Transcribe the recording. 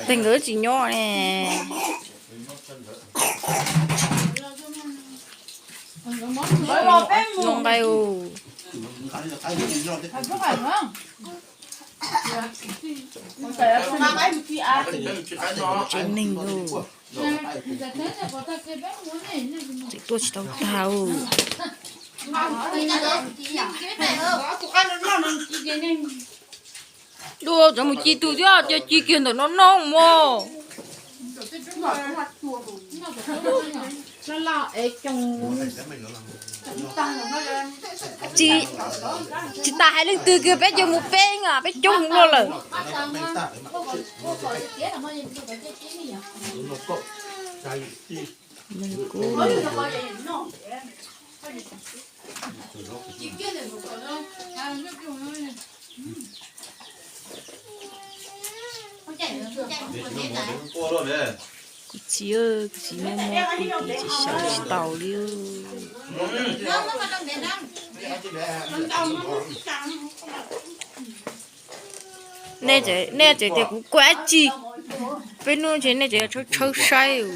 Tag nkawd tsis nyob ne. Noj nqaij. Tsev neeg, tseem tuaj tsis tau tag. Dua cov mus ci tus thiab, cov ci kiag ntawm no no mog. Tsis, tsis tas hais leej twg kiag, peb cov mus peb, peb coob hwv luaj lawm. Kuv txiv, kuv txiv mob mob kuv ces tsis sawv tsis tau li. Nej tseem tias kuv kua dab tsi? Peb hnub ces nej tseem tshawb tshawb saib.